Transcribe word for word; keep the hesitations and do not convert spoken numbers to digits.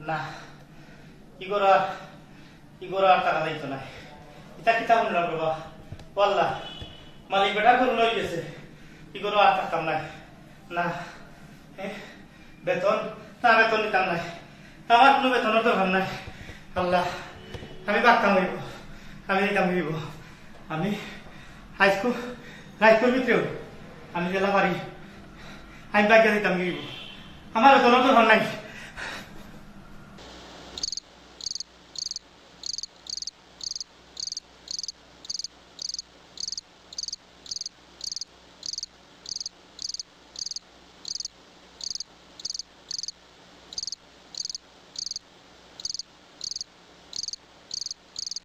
না, ই ঘরো আর, ই ঘরো আর থাকা যাইতো নায়। ইতা কিতা হুনলাম রে বা? ও আল্লাহ, মালিক বেটার ঘরো লই গেছে, ই ঘরো আর থাকতাম নায়। না, এ, বেতন, না, বেতন নিতাম নায়। আমার কুনু বেতনর দরকার নাই। আল্লাহ, আমি বাগতাম অইবো, আমি নিতাম অইবো। আমি আইজকু, রাইতকুর ভিতরেউ আমি যেলা পারি, আমি বাগিয়া দিতাম অইবো। আমার বেতনর দরকার নাই।